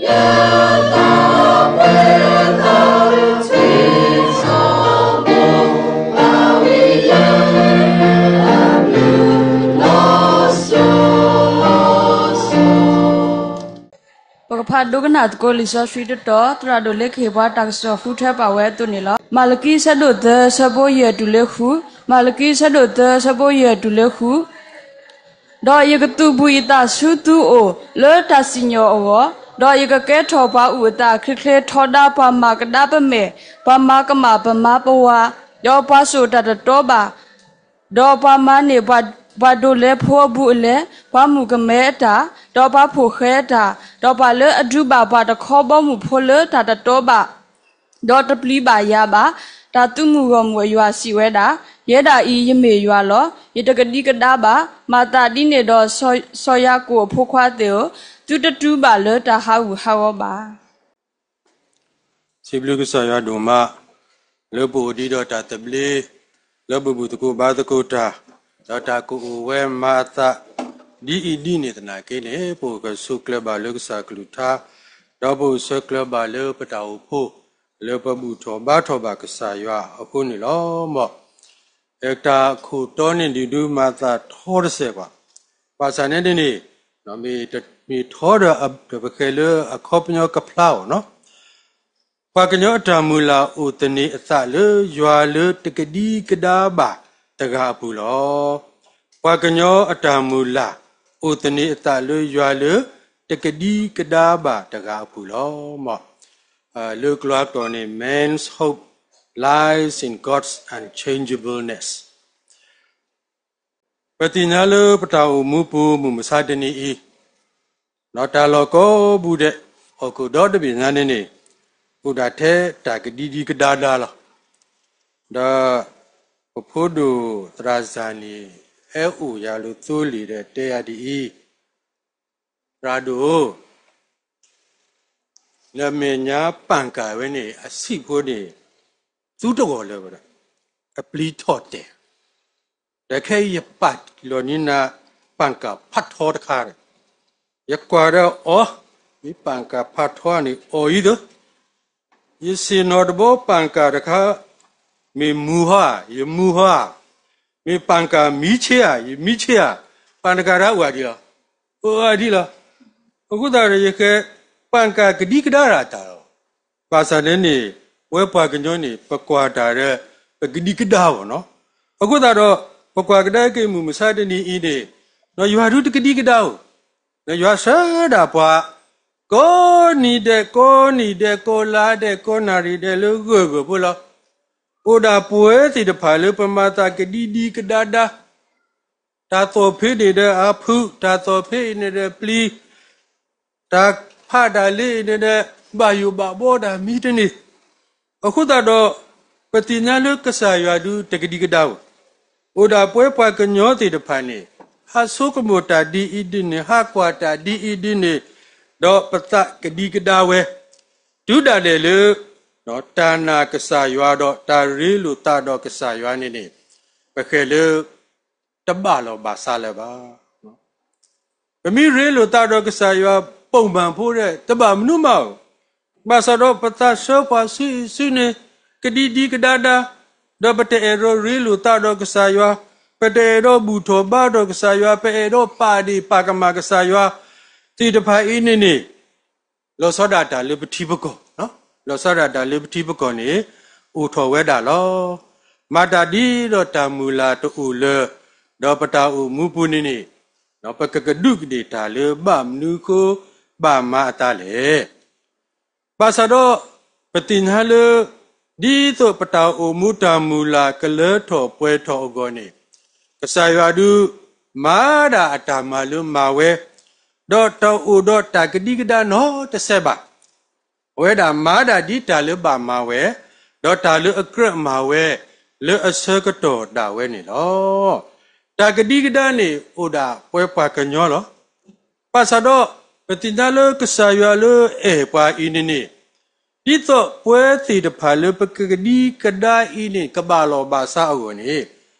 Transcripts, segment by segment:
ပကဖးဒိကနၣ်သကိးလံာ်စီဆှံတတီၤ, သရၣ်ဒိၣ်လၢကဟ့ၣ်ပှၤတၢ်ကစီၣ်ဃုထၢပာ်ဝဲအသိးန့ၣ်လီၤ. မၤလကံဆၢဒိၣ်သၢဆၢဖိယဲၢ်တုၤလၢဃု, မၤလကံဆၢဒိၣ်သၢဆၢဖိယဲၢ်တုၤလၢဃု. ဒီးယကသူၣ်ဘှံးယသးဆူသုအိၣ်လၢတၢ်စံၣ်ညီၣ်အဂီၢ်, ဒီးယကကဲထီၣ်ပှၤအုၣ်အသးချ့ချ့, ထီဒါပှၤမၤကဒါပမဲာ်, ပှၤမၤကမၣ်ပမါပဝၤ, ဒီးပှၤစိာ်တၢ်တတီဘၣ်, ဒီးပှၤမၤန့ၢ်ပှၤဒိးလဲဖိအဘူးအလဲ, ပှၤမုၣ်ကမဲအတၢ်, ဒီးပှၤဖိၣ်ဃဲအတၢ်, ဒီးပှၤလၢအဒုးဘၣ်ပှၤတခီဘီမုၢ်ဖိလၢတၢ်တတီဘၣ်, ဒီးတပျံၤဘၣ်ယၤဘၣ်, တၢ်သုးမုၢ်ဂီၢ်မုၢ်အယွၤစံးဝဲဒၣ်. ယဲဒၣ်အံၤယမ့ၢ်ယွၤလီၤ. ယတကဒံကဒါဘၣ်. မၤသးဒ်န့ၣ်ဒီး, စီၤယၤကိာ်အဖိခွါသ့ၣ်ဧၢ, သုတတူၢ်ဘၣ်လၢတၢ်ဟးဂူာ်ဟးဂီၤဘၣ်. စံးဘျုးကစၢ်ယွၤဒိၣ်မး, လၢပအိၣ်ဒံးဒီးတၢ်သဘျ့, လၢပဘူၣ်သကိးဘါသကိးတၢ်, ဒီးတၢ်ကအိၣ်ဝဲမၤအသးဒ်အံၤဒ်န့ၣ်သနာ်က့န့ၣ်, ပအိၣ်ဂၢၢ်ဆိးကျၢၤဘၣ်လၢကစၢ်ကလုၢ်ကထါ, ဒီးပအိၣ်ဆၢကျၢၤဘၣ်လၢပတၢ်အိၣ်ဖှိၣ်, လၢပဘူၣ်ထီၣ်ဘါထီၣ်ဘၣ်ကစၢ်ယွၤအဃိန့ၣ်လီၤ. မ်တၢ်ခိၣ်တီန့ၣ်ဒုးဒုးမၤသးထီတစဲးဘၣ်. ဘၣ်ဆၣ်န့ၣ်န့ၣ်, မ့ၢ်ထီဒီး, ပဃဲလၢအခီပညီကဖျါအီၤနီၤ. ပှၤကညီအတၢ်မုၢ်လၢ်အိၣ်သန့ၤအသးလၢယွၤလၢတကဒံကဒါဘၣ်တဂၤအပူၤလီၤ. ပှၤကညီအတၢ်မုၢ်လၢ်အိၣ်သန့ၤအသးလၢယွၤလၢတကဒံကဒါဘၣ်တဂၤအပူၤလီၤ. မ်လၢကျိာ်အကျိာ်န့ၣ် man's hope lies in God's unchangeableness. ပသ့ၣ်ညါလၢပတၢ်အိၣ်မူပူၤမုၢ်မဆါတနံၤအံၤ, ဒီးတၢ်လီၢ်ကိးပူၤဒဲး, ဟီၣ်ခိၣ်ဒီတဘ့ၣ်ညါန့ၣ်န့ၣ်, အိၣ်ဒၣ်ထဲတၢ်ကဒံဒံကဒါဒါလီၤ. ဒီးပဖိဒိၣ်သရၣ်စၢ်န့ၣ် ဟဲအိၣ်ယၤလၢသိလ့ၣ်ဒီးတဲယၤဒ်အံၤ, သရၣ်ဒိၣ်, နမဲာ်ညါပၣ်ကၣ်ဝဲန့ၣ် အဆံးဖိန့ၣ် သူတဂီၢ်လၢၤဘၣ်ဒီး အပျံၤထီၣ်တဲာ်, ဒီးခဲအံၤယပာ်လီၤန့ၢ်နၤ ပၣ်ကၣ်ဖးထီတခါဒီး, ယကွၢ်ဒီးအီၤ, မ့ၢ်ပၣ်ကၣ်ဖးထီန့ၣ်အီၤအံၤဒီး, ယဆ့ၣ်နီၤတဘီပၣ်ကၣ်တခါ, မ့ၢ်မူၤဟီဧါ, ယမူၤဟီဧါ, မ့ၢ်ပၣ်ကၣ်မံဆ့ဧါ, ယမံဆ့ဧါ, ပၣ်ကၣ်တၢ်အိၣ်ဒံးလီၤ, အိၣ်ဒံးလီၤ. အဃိသတးဒီးယဃဲ ပၣ်ကၣ်ကဒံကဒါဒၣ်တၢ်လီၤ. ဘၣ်ဆၣ်န့ၣ်န့ၣ်, ပဝဲပှၤကညီန့ၣ် ပကွၢ်တၢ်ဒီး ပကဒံကဒါအီၤနီၤ. အဃိသတးဒီး ပကွၢ်ကဒါက့ၤမုၢ်မဆါတနံၤအံၤန့ၣ်, ယွၤဒုးတကဒံကဒါဧိၤ, ယွၤဆှၢဒၣ်ပှၤ ကိးနံၤဒဲးကိးနံၤဒဲး ကိးလါဒဲးကိးနၣ်ရံၣ်ဒဲးလၢဂၢၢ်ဂၢၢ်ဖိလီၤ. အိၣ်ဒၣ်ပဝဲသ့ၣ်တဖၣ်လၢပမၤသးကဒံဒံကဒါဒါ, တၢ်သီၣ်ဖ့န့ၣ်ဒီးအဖုး, တၢ်သီၣ်ဖ့အံၤန့ၣ်ဒီးပျံၤ, တၢ်ဖးတၢ်လ့အံၤန့ၣ်ဒီး ဘၣ်ယိၣ်ဘၣ်ဘီတၢ်မံတန့ၢ်. အဃိသတးဒီး ပသ့ၣ်ညါလၢကစၢ်ယွၤဒုးတကဒံကဒါဧိၤ, အိၣ်ဒၣ်ပဝဲပှၤကညီသ့ၣ်တဖၣ်န့ၣ် ဟးဆိကမိၣ်တၢ်ဒ်အံၤဒ်န့ၣ်, ဟးကွၢ်တၢ်ဒ်အံၤဒ်န့ၣ်, ဒီးပသးကဒံကဒါဝဲ, တုၤဒၣ်လဲာ်လၢ တၢ်နာ်ကစၢ်ယွၤဒီးတၢ်ရ့လိာ်သးဒီးကစၢ်ယွၤန့ၣ်န့ၣ်, ပဃဲလၢ တဘၣ်လီၤဘၣ်စးလၢၤဘၣ်. ပမ့ၢ်ရ့လိာ်သးဒီးကစၢ်ယွၤ ပိာ်မၢ်ဖိဒီး တဘၣ်မနုၤမးဧိၤ, ဘၣ်ဆၣ်ဒီးပသးဆၢပှၤဆူအံၤဆူန့ၣ် ကဒံဒံကဒါဒါ, ဒီးပတအဲၣ်ဒိးရ့လိာ်သးဒီးကစၢ်ယွၤ, ပတအဲၣ်ဒိးဘူၣ်ထီၣ်ဘါထီၣ်ကစၢ်ယွၤ, ပအဲၣ်ဒိးပာ်ဒ့ၣ်ပာ်ကမၣ်ကစၢ်ယွၤသ့ၣ်တဖၣ်အံၤန့ၣ်န့ၣ်, လီၤဆီဒၣ်တၢ်လၢပထံပကီၢ်, လီၤဆီဒၣ်တၢ်လၢပထံပကီၢ်န့ၣ် အိၣ်ထီၣ်ဝဲဒၣ်လီၤ. မၤတၢ်ဒ်ဒီးတၢ်မုၢ်လၢ်တအိၣ်လၢၤ, ဒီးပတၢ်အိၣ်မူပူၤန့ၣ်န့ၣ်, ပကကဒုးကဒ့ၣ်တၢ်လၢဘၣ်မနုၤဃိဘၣ်မၤအသးလဲၣ်. ဘၣ်ဆၣ်ဒီး ပသ့ၣ်ညါလၢ ဒ်သိးပတၢ်အိၣ်မူတၢ်မုၢ်လၢ်ကလၢထီၣ်ပှဲၤထီၣ်အဂီၢ်န့ၣ်, ကစၢ်ယွၤဒုး မၤဒၣ်အတၢ်မၤလၢမၤဝဲ, ဒီးတအိၣ်ဒီးတၢ်ကဒံကဒါနီတစဲးဘၣ်. အဝဲဒၣ်မၤဒၣ်ဒ်တၢ်လၢဘၣ်မၤဝဲ, ဒီးတၢ်လၢအကြၢးမၤဝဲ လၢအဆၢကတီၢ်ဒၣ်ဝဲန့ၣ်လီၤ. တၢ်ကဒံကဒါန့ၣ်အိၣ်ဒၣ်ပဝဲပှၤကညီလီၤ. ဘၣ်ဆၣ်ဒီး ပသ့ၣ်ညါလၢကစၢ်ယွၤလၢအဲၣ်ပှၤအံၤန့ၣ်န့ၣ်, ဒ်သိးပဝဲသ့ၣ်တဖၣ်လၢပကကဒံကဒါအံၤန့ၣ် ကဘၣ်လီၤဘၣ်စးအဂီၢ်န့ၣ်,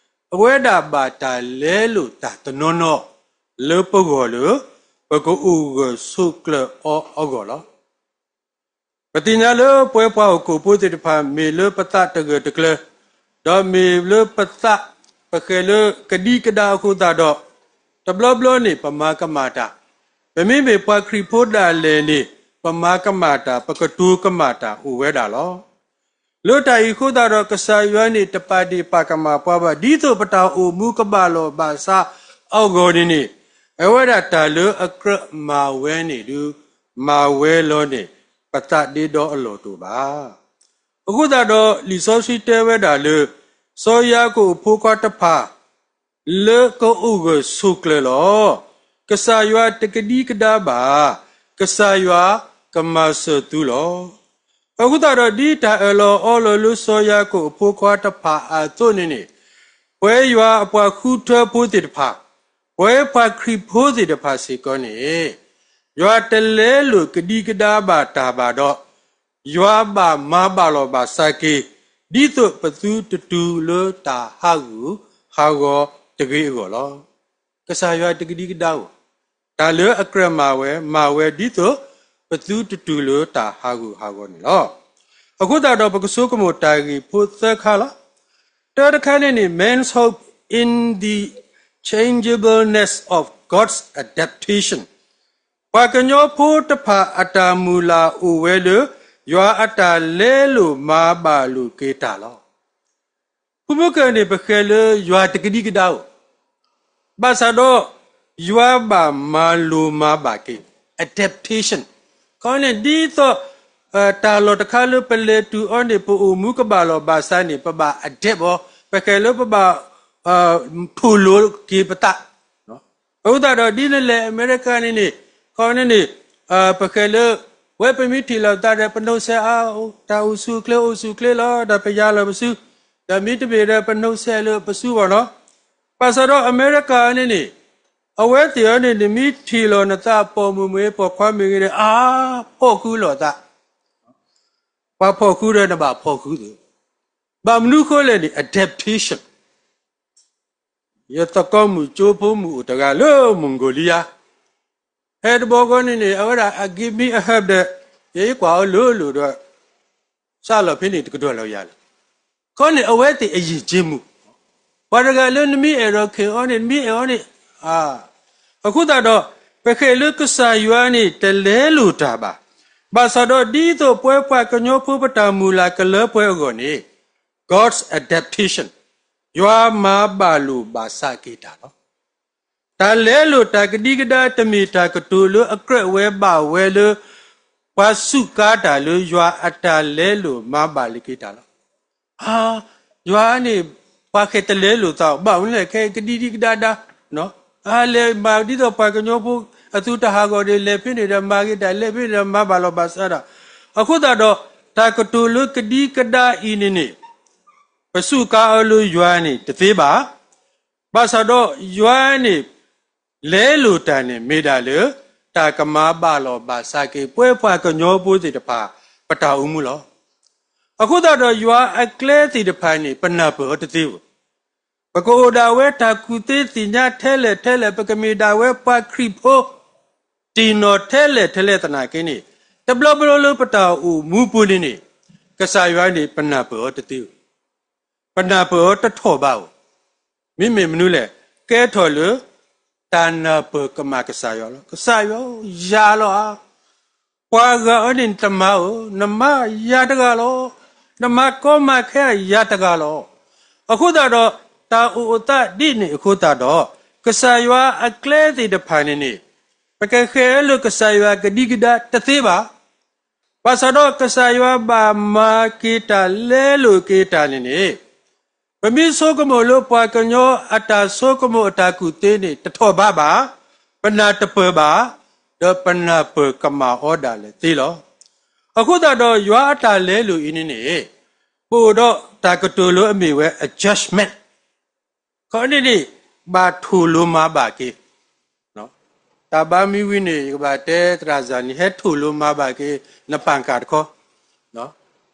အဝဲဒၣ်ဘၣ်တၢ်လဲလိာ်တၢ်တနီၤနီၤ လၢပဂီၢ်လၢ ပကအိၣ်ဂၢၢ်ဆိးကျၢၤအီၤအဂီၢ်လီၤ. ပသ့ၣ်ညါလၢပဝဲပှၤဟီၣ်ခိၣ်ဖိသ့ၣ်တဖၣ် မ့ၢ်လၢပသးတဂၢၢ်တကျၢၤ, ဒီးမ့ၢ်လၢပသးပဃဲၤလၢကဒံကဒါအဃိသတးဒီး, တဘျီဘျီန့ၣ် ပမၤကမၣ်တၢ်, ပမ့မ့ၢ်ပှၤခရံာ်ဖိဒၣ်လဲာ်န့ၣ် ပမၤကမၣ်တၢ် ပကတိၤကမၣ်တၢ်အိၣ်ဝဲဒၣ်လီၤ. လၢတၢ်အံၤအဃိသတးဒီး ကစၢ်ယွၤန့ၣ် တပာ်ဒ့ၣ်ပာ်ကမၣ်ပှၤဘၣ်, ဒ်သိးပတၢ်အိၣ်မူကဘၣ်လီၢ်ဘၣ်စးအဂီၢ်န့ၣ်န့ၣ်, အဝဲဒၣ်တၢ်လၢအကြၢးမၤဝဲန့ၣ်ဒုး မၤဝဲလီၤန့ၣ် ပသးဒ့ဒီအလီၢ်တအိၣ်ဘၣ်. အဃိသတးဒီး လံာ်စီဆှံတဲဝဲဒၣ်လၢ စီၤယၤကိာ်အဖိခွါတဖၣ် လၢကအိၣ်ဂၢၢ်ဆိးကျၢၤလီၤ. ကစၢ်ယွၤတကဒံကဒါဘၣ်, ကစၢ်ယွၤကမၤစၢၤသုလီၤ. အဃိသတးဒီး ဒ်တၢ်အၢၣ်လီၤအီလီၤလၢစီၤယၤကိာ်အဖိခွါတဖၣ်အသိးန့ၣ်န့ၣ်, ပဝဲယွၤအပှၤဃုထၢဖိသ့ၣ်တဖၣ်, ပဝဲပှၤခရံာ်ဖိသ့ၣ်တဖၣ်စ့ၢ်ကီးန့ၣ်, ယွၤတလဲလိာ်ကဒံကဒါဘၣ်တၢ်ဘၣ်ဒီး ယွၤဘၣ်မၤဘၣ်လီၢ်ဘၣ်စးက့ၤ, ဒ်သိးပသုတတုၤလၢတၢ်ဟးဂူာ်ဟးဂီၤတဂ့ၤအဂီၢ်လီၤ. ကစၢ်ယွၤတကဒံကဒါဧိၤ, တၢ်လၢအကြၢးမၤဝဲ, မၤဝဲဒ်သိးပသုတတုၤလၢတၢ်ဟးဂူာ်ဟးဂီၤန့ၣ်လီၤ. အဃိသတးဒီး ပကဆိကမိၣ်တၢ်ဂ့ၢ်ဖိသၢခါလီၤ. တၢတခါန့ၣ်န့ၣ် man's hope in the changeableness of God's adaptation, ပှၤကညီဖိတဖၣ်အတၢ်မုၢ်လၢ်အိၣ်ဝဲလၢ ယွၤအတၢ်လဲလိာ်မၤဘၣ်လိာ်က့ၤတၢ်လီၤ. ဖုမုၢ်ကၢၢ်န့ၣ် ပဃဲၤလၢယွၤတကဒံကဒါဧိၤ, ဘၣ်ဆၣ်ဒီး ယွၤဘၣ်မၤလိာ်မၤဘၣ်က့ၤ adaptation, ခီန့ၣ် ဒ်သိး တၢ်လီၢ်တခါလၢပလဲၤတုၤအီၤန့ၣ် ပအိၣ်မူကဘၣ်လီၢ်ဘၣ်စးန့ၣ် ပဘၣ် adapt အီၤ, ပဃဲၤလၢပဘၣ် ထိၣ်လိၤက့ၤပသး အဃိသတးဒီး ဒ်နလဲၤအမဲရကၤန့ၣ်န့ၣ်, ခီန့ၣ်န့ၣ်, ပဃဲၤလၢ ဝဲပမ့ၢ်ထံၣ်လိာ်သးဒီး ပနီၣ်စဲးအါ, တၢ်အိၣ်ဆူၣ်အိၣ်ချ့ အိၣ်ဆူၣ်အိၣ်ချ့လီၤ, ဒီးပယါလီၤပစု, ဒီးမ့တမ့ၢ်ဒီး ပနီၣ်စဲးလၢပစုဘၣ်နီၤ. ဘၣ်ဆၣ်ဒီးအမဲရကၤန့ၣ်န့ၣ်, အဝဲသ့ၣ်အံၤန့ၣ် နမ့ၢ်ထံၣ်လိာ်နသး ပိာ်မုၣ်မ့ၢ်ဂ့ၤ ပိာ်ခွါမ့ၢ်ဂ့ၤဒီး အါ, ဖီၣ်ဃုလိာ်သး, ပှၤဖီၣ်ဃုဒီးနဘၣ်ဖီၣ်ဃုသ့, ဘၣ်မနုၤဃိလဲၣ်န့ၣ် adaptation. ယသကိးမုၣ်ကၠိဖိမုၣ်အိၣ်တဂၤလၢ Mongolia, ဖဲတဘျီဃီန့ၣ်န့ၣ် အဝဲဒၣ်အ give me a hug ဒီး ယကွၢ်အီၤလိၤလိၤဒီး စးလီၤဖဲန့ၣ်တကတီၢ်လီၤယၤလီၤ. ခီန့ၣ် အဝဲသ့ၣ်အယဉ်ကျေးမှု, ပှၤတဂၤလၢနမ့ၢ်အဲၣ်ဒိးကဲအီၤန့ၣ် နမ့ၢ်အဲၣ်အီၤန့ၣ်, အဃိသတးဒီး ပဃဲၤလၢကစၢ်ယွၤန့ၣ် တလဲလိာ်တၢ်ဘၣ်. ဘၣ်ဆၣ်ဒီးဒ်သိးပဝဲပှၤကညီဖိပတၢ်မုၢ်လၢ်ကလၢပှဲၤအဂီၢ်န့ၣ်, God's adaptation, ယွၤမၤဘၣ်လိာ်ဘၣ်စးက့ၤတၢ်လီၤ. တၢ်လဲလိာ်တၢ်ကဒံကဒါ တမ့ၢ်တၢ်ကတိၤလၢအကြၢးဝဲဘၣ်ဝဲလၢ ပှၤစူးကါတၢ်လၢယွၤအတၢ်လဲလိာ်မၤဘၣ်လိာ်က့ၤတၢ်လီၤ. ယွၤန့ၣ် ပှၤဃဲၤတလဲလိာ်သး ဘၣ်မနုၤလဲၣ် ခဲအံၤကဒံကဒါဒၣ်, အလဲၤမၤဒ်သိးပှၤကညီဖိ အသုတဟးဂီၤဒီး လဲၤဖဲန့ၣ်ဒီးမၤဂ့ၤတၢ် လဲၤဖဲန့ၣ်ဒီးမၤဘၣ်လီၤဘၣ်စးတၢ်. အဃိသတးဒီး တၢ်ကတိၤလၢကဒံကဒါအံၤန့ၣ်န့ၣ် ပစူးကါအီၤလၢယွၤန့ၣ်တသ့ဘၣ်. ဘၣ်ဆၣ်ဒီးယွၤန့ၣ် လဲလိာ်တၢ်န့ၣ်မ့ၢ်ဒၣ်လၢ တၢ်ကမၤဘၣ်လီၤဘၣ်စးက့ၤ ပဝဲပှၤကညီဖိသ့ၣ်တဖၣ် ပတၢ်အိၣ်မူလီၤ. အဃိသတးဒီးယွၤအကျဲသ့ၣ်တဖၣ်န့ၣ် ပနၢ်ပၢၢ်အီၤတသ့ဘၣ်. ပကအိၣ်ဒၣ်ဝဲတၢ်ကူၣ်သ့သ့ၣ်ညါထဲလဲၣ်ထဲလဲၣ် ပကမ့ၢ်ဒၣ်ဝဲပှၤခရံာ်ဖိ တံၢ်နီၢ်ထဲလဲၣ်ထဲလဲၣ်သနာ်က့န့ၣ်, တဘျီဘျီလၢပတၢ်အိၣ်မူပူၤန့ၣ်န့ၣ်, ကစၢ်ယွၤန့ၣ် ပနၢ်ပၢၢ်အီၤတသ့ဘၣ်. ပနၢ်ပၢၢ်အီၤတထီၣ်ဘးဧိၤ, မ့မ့ၢ်မနုၤလဲၣ်, ကဲထီၣ်လၢ တၢ်နၢ်ပၢၢ်ကမၣ်ကစၢ်ယွၤလီၤ. ကစၢ်ယွၤဧၢ, ယၤလီၤဧါ. ပှၤဂၤအီၤန့ၣ် နတမၤဧိၤ, နမၤယၤတဂၤလီၤ. နမၤကီမၤခဲယၤတဂၤလီၤ. အဃိသတးဒီး တၢ်အိၣ်အသးဒ်န့ၣ်အဃိသတးဒီး ကစၢ်ယွၤအကျဲသ့ၣ်တဖၣ်န့ၣ်န့ၣ် ပကဃဲၤလၢကစၢ်ယွၤကဒံကဒါတသ့ဘၣ်. ဘၣ်ဆၣ်ဒီးကစၢ်ယွၤဘၣ်မၤက့ၤတၢ်လဲလိာ်က့ၤတၢ်န့ၣ်န့ၣ်, ပမ့ၢ်ဆိကမိၣ်လၢပှၤကညီအတၢ်ဆိကမိၣ်အတၢ်ကူၣ်သ့န့ၣ် တထီၣ်ဘးဘၣ်, ပနၢ်တပၢၢ်ဘၣ်, ဒီးပနၢ်ပၢၢ်ကမၣ်အီၤဒၣ်လဲာ်သ့လီၤ. အဃိသတးဒီးယွၤအတၢ်လဲလိာ်အံၤန့ၣ်န့ၣ်, ပအိၣ်ဒီးတၢ်ကတိၤလၢအမ့ၢ်ဝဲအ judgment ခီန့ၣ်န့ၣ် ဘၣ်ထိၣ်လိၤမၤဘၣ်က့ၤ တၢ်ဘါမံဝံၤန့ၣ် ယကဘၣ်တဲသရၣ်စၢ်န့ၣ် ဟဲထိၣ်လိၤမၤဘၣ်က့ၤ နပၣ်ကၣ်တခီ,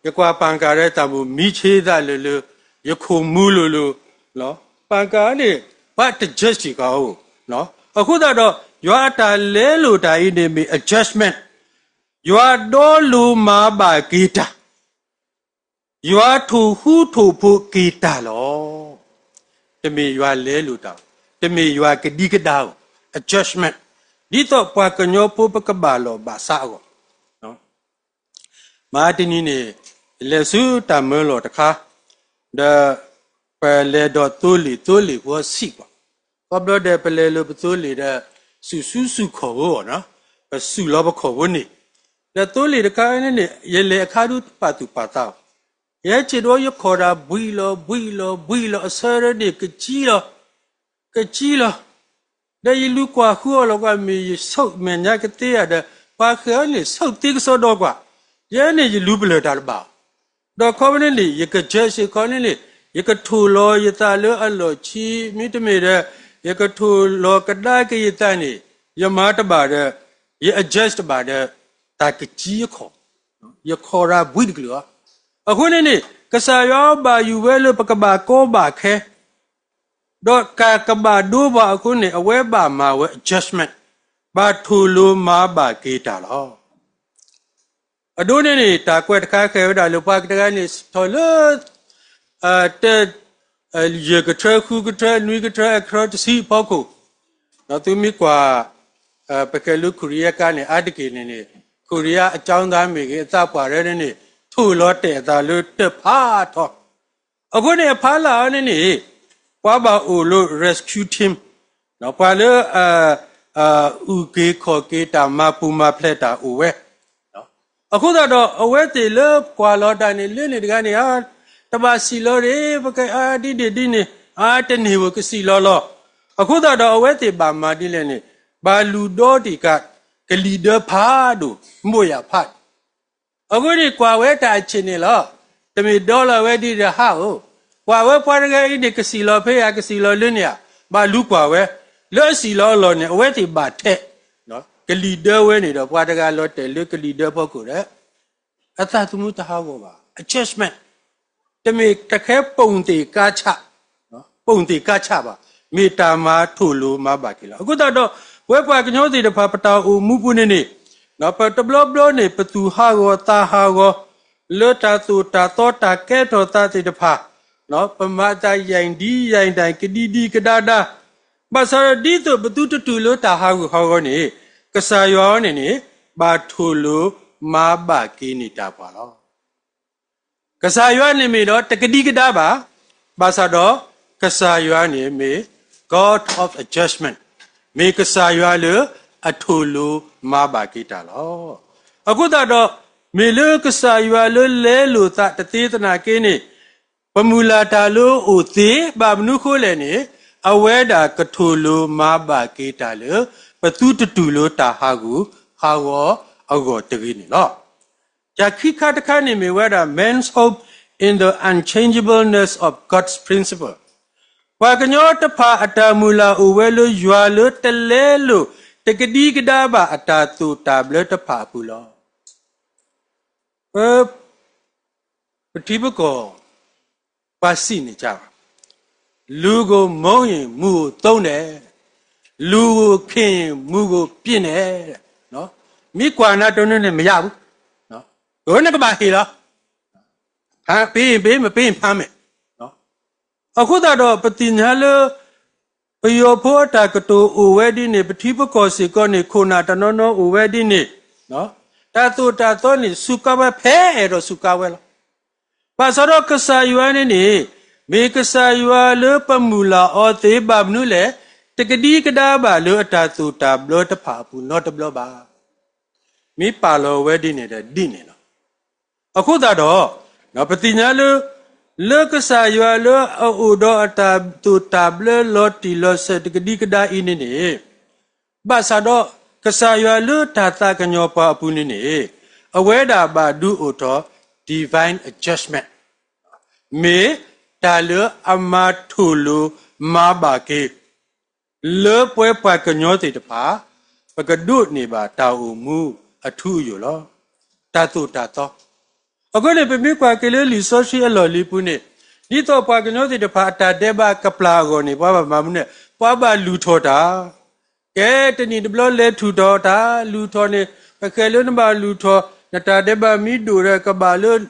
ယကွၢ်ပၣ်ကၣ်ဒီးတၢ်မိၣ်မံဆ့သးလၢာ်လၢာ်, ယခိၣ်မူလိၤလိၤ, ပၣ်ကၣ်န့ၣ် ပှၤတ judge ကအိၣ်, အဃိသတးဒီး ယွၤအတၢ်လဲလိာ်တၢ်အံၤန့ၣ်မ့ၢ်အ judgment ယွၤဒီလိၤမၤဘၣ်က့ၤတၢ်, ယွၤထိၣ်ဃူထိၣ်ဖိးက့ၤတၢ်လီၤ. တမ့ၢ်ယွၤလဲလိာ်တၢ်, တမ့ၢ်ယွၤကဒံကဒါအီၤ, a judgment, ဒ်သိးပှၤကညီဖိပကဘၣ်လီၢ်ဘၣ်စးအဂီၢ်. မဟါတနံၤန့ၣ် လဲၤဆူတၢ်မၢလီၢ်တခါ, ဒီးပလဲၤဒီးသိလ့ၣ်, သိလ့ၣ်ဖိဆံးကွၢ်, ခီဖျိဒီးပလဲၤလၢပသိလ့ၣ်ဒီး စူၢ်ဆူၣ်စူၢ်ခီၣ်ဖိအီၤ, ပစူၢ်လီၤပခီၣ်ဖိန့ၣ်, ဒီးသိလ့ၣ်တခါန့ၣ်န့ၣ် ယလဲၤအခါဒုးပာ်သူၣ်ပာ်သးအီၤ, ယဟဲဆ့ၣ်ဒီးယခီၣ်တၢ်ဘှံးလီၤ ဘှံးလီၤ ဘှံးလီၤ အဆၢဒၢန့ၣ် ကကံလီၤ ကကံလီၤ. ဒီးယလူၤကွၢ်ဃုအီၤလီၤကွၢ် မ့ၢ်ယဆိၣ်မဲာ်ညါကသ့ဧါဒီး ပှၤဃဲၤအီၤန့ၣ် ဆိၣ်သ့ကစီဒီကွၢ်, ယဲန့ၣ်ယလူၤပလၢၢ်တၢ်တဘၣ်. ဒီးခီဖျိန့ၣ်န့ၣ် ယက judge စ့ၢ်ကီးန့ၣ်န့ၣ် ယကထိၣ်လီၤယသးလၢအလီၢ်ခံ, မ့တမ့ၢ်ဒီး ယကထိၣ်လီၤကဒါက့ၤယသးန့ၣ် ယမၤတဘၣ်ဒီး ယ adjust တဘၣ်ဒီး တၢ်ကကံအခီၣ်, ယခီၣ်တၢ်ဘှံးတကလုာ်အီၤ. အဃိန့ၣ်န့ၣ် ကစၢ်ယွၤဘၣ်ယိၣ်ဝဲလၢပကဘၣ်ကီဘၣ်ခဲ ဒီးကၢ်ကဘၣ်ဒိဘၣ်အဃိန့ၣ် အဝဲဘၣ်မၤဝဲ adjustment, ဘၣ်ထိၣ်လိၤမၤဘၣ်က့ၤတၢ်လီၤ. အဒိန့ၣ်န့ၣ် တၢ်ကွဲးတခါဃဲၤဝဲဒၣ်လၢ ပှၤတဂၤန့ၣ် ထီၣ်လၢ တ ယဲၢ်ကထၢ ဃုကထၢ နွံကထၢ အကထၢတဆံအဖီခိၣ်, ဒီးသုမ့ၢ်ကွၢ် ပကဲလၢခိၣ်ရံယါကါန့ၣ် အါတက့ၢ်န့ၣ်န့ၣ် ခိၣ်ရံယါအကၠီသးမ့ၢ်ဂ့ၤ အသးပှၢ်ရဲန့ၣ်န့ၣ် ထိၣ်လီၤတဲာ်အသးလၢတၢ်ဖးထီ, အဃိန့ၣ် အဖးလၢ်အီၤန့ၣ်န့ၣ် ပှၤဘၣ်အိၣ်လၢ rescue team, ပှၤလၢ အုၣ်က့ၤခီၣ်က့ၤတၢ် မၤပူၤမၤဖျဲးတၢ်အိၣ်ဝဲ, အဃိသတးဒီး အဝဲသ့ၣ်လၢကွၢ်လီၤတၢ်န့ၣ် လၢန့ၣ်တဂၤန့ၣ် တဘၣ်စံၣ်လီၤရ့ၣ် ပကဒ်န့ၣ်ဒ်န့ၣ် အါတန့ၢ်ဧိၤ ကစံၣ်လီၤလီၤ. အဃိသတးဒီး အဝဲသ့ၣ်ဘၣ်မၤဒ်လဲၣ်န့ၣ် ဘၣ်လူၤဒီတံၢ်ကး ကလံၤဒၢဖးဒိၣ် မိၢ်ယၢ်ဖးဒိၣ်, အဃိန့ၣ် ကွၢ်ဝဲတၢ်အဆံးန့ၣ်လီၤ. တမ့ၢ်ဒီလီၤဝဲဒ်ဒီးဟးဧိၤ, ကွၢ်ဝဲပှၤတဂၤအံၤန့ၣ် ကစံၣ်လီၤဖဲဧါ ကစံၣ်လီၤလၢန့ၣ်ဧါ, ဘၣ်လူၤကွၢ်ဝဲ လၢအစံၣ်လီၤအလီၢ်န့ၣ် အဝဲသ့ၣ်ဘၣ်ထဲး ကလံၤဒၢဝဲန့ၣ်ဒီး ပှၤတဂၤလီၤတဲာ်လၢကလံၤဒၢဖီခိၣ်ဒီး အသးသမူတဟးဂီၤဘၣ်, အ judgment တမ့ၢ်တခါ ပုံသေ ကါဆၣ်, ပုံသေ ကါဆၣ် ဘၣ်, မ့ၢ်တၢ်မၤထိၣ်လိၤမၤဘၣ်က့ၤလီၤ. အဃိသတးဒီး ပဝဲပှၤကညီသ့ၣ်တဖၣ် ပတၢ်အိၣ်မူပူၤန့ၣ်န့ၣ် ပတဘျီဘျီန့ၣ် ပသူၣ်ဟးဂီၤသးဟးဂီၤ လၢတၢ်သိၣ်တၢ်သီတၢ်ကဲထီၣ်သးသ့ၣ်တဖၣ်, ပမၤသးယဲၢ်ဒ်ယဲၢ်ဒၣ် ကဒံဒ်ကဒါဒါ, ဘၣ်ဆၣ်ဒီးဒ်သိးပသုတတုၤလၢတၢ်ဟးဂူာ်ဟးဂီၤန့ၣ် ကစၢ်ယွၤန့ၣ်န့ၣ် ဘၣ်ထိၣ်လိၤမၤဘၣ်က့ၤန့ၢ်တၢ်ပှၤလီၤ. ကစၢ်ယွၤန့ၣ်မ့ၢ်ဒီးတကဒံကဒါဘၣ်, ဘၣ်ဆၣ်ဒီး ကစၢ်ယွၤန့ၣ်မ့ၢ် God of adjustment, မ့ၢ်ကစၢ်ယွၤလၢအထိၣ်လိၤမၤဘၣ်က့ၤတၢ်လီၤ. အဃိသတးဒီး မ့ၢ်လၢကစၢ်ယွၤလၢလဲလိာ်သးတသ့သနာ်က့န့ၣ် ပမုၢ်လၢ်တၢ်လၢအိၣ်သ့ ဘၣ်မနုၤဃိလဲၣ်န့ၣ် အဝဲဒၣ်ကထိၣ်လိၤမၤဘၣ်က့ၤတၢ်လၢ ပသုတတုၤလၢတၢ်ဟးဂူာ်ဟးဂီၤအဂီၢ်တဂ့ၤန့ၣ်လီၤ. တၢ်ခံခါတခါန့ၣ်မ့ၢ်ဝဲဒၣ် man's hope in the unchangeableness of God's principle, ပှၤကညီတဖၣ်အတၢ်မုၢ်လၢ်အိၣ်ဝဲလၢယွၤလၢတလဲလိာ် တကဒံကဒါဘၣ်အတၢ်သိၣ်တၢ်ဘျၢတဖၣ်အပူၤလီၤ. ပ ပထံပကီၢ် ပှၤစံးန့ၣ်ကဘၣ်, လူကိုမုန်းရင် မူကိုသုံးတယ်, လူကိုခင်ရင် မူကိုပြင်တယ်. မ့ၢ်ကွၢ်နၤတနုၤန့ၣ် မရဘူး, နကဘၣ်ဟ့ၣ်လီၤ, ဖမ်းပေးရင်ပေး မပေးရင်ဖမ်းမယ်. အဃိသတးဒီး ပသ့ၣ်ညါလၢ ပယီၤဖိအတၢ်ကတိၤအိၣ်ဝဲဒ်န့ၣ် ပထံပကီၢ်စ့ၢ်ကီးန့ၣ် ခိၣ်နၢ်တနီၤနီၤအိၣ်ဝဲဒ်န့ၣ်, တၢ်သိၣ်တၢ်သီန့ၣ် စူးကါဝဲ ဖဲအဲၣ်ဒိးစူးကါဝဲလီၤ. ဘၣ်ဆၣ်ဒီးကစၢ်ယွၤန့ၣ်န့ၣ် မ့ၢ်ကစၢ်ယွၤလၢပမုၢ်လၢ်အီၤသ့ ဘၣ်မနုၤလဲၣ်, တကဒံကဒါဘၣ်လၢအတၢ်သိၣ်တၢ်ဘျၢတဖၣ်အပူၤနီတဘျီဘၣ်. မ့ၢ်ပာ်လီၤဝဲဒ်န့ၣ်ဒီးဒ်န့ၣ်လီၤ. အဃိသတးဒီး ပသ့ၣ်ညါလၢ လၢကစၢ်ယွၤလၢအအိၣ်ဒီးအတၢ်သိၣ်တၢ်ဘျၢလီၤတံၢ်လီၤဆဲးတကဒံကဒါအံၤန့ၣ်န့ၣ်, ဘၣ်ဆၣ်ဒီး ကစၢ်ယွၤလၢတၢ်သးကညီၤပှၤအပူၤန့ၣ်န့ၣ် အဝဲဒၣ်ဘၣ်ဒုးအိၣ်ထီၣ် divine judgment, မ့ၢ်တၢ်လၢအမၤထိၣ်လိၤမၤဘၣ်က့ၤ လၢပဝဲပှၤကညီသ့ၣ်တဖၣ် ပကဒိးန့ၢ်ဘၣ်တၢ်အိၣ်မူအထူအယိာ်လီၤ. တၢ်သိၣ်တၢ်သီ. အဃိန့ၣ် ပမ့ၢ်ကွၢ်က့ၤလၢလံာ်စီဆှံအလီၢ်လံၤပူၤန့ၣ် ဒ်သိးပှၤကညီသ့ၣ်တဖၣ်အတၢ်ဒဲးဘးကပျၢ်အဂီၢ်န့ၣ် ပှၤဘၣ်မၤမနုၤလဲၣ်, ပှၤဘၣ်လုၢ်ထီၣ်တၢ် ကဲတနံၣ်တဘျီလဲၤထုးထီၣ်တၢ် လုၢ်ထီၣ်န့ၣ် ပဃဲၤလၢနဘၣ်လုၢ်ထီၣ် နတၢ်ဒဲးဘးမ့ၢ်ဒိၣ်ဒီးကဘၣ်လၢ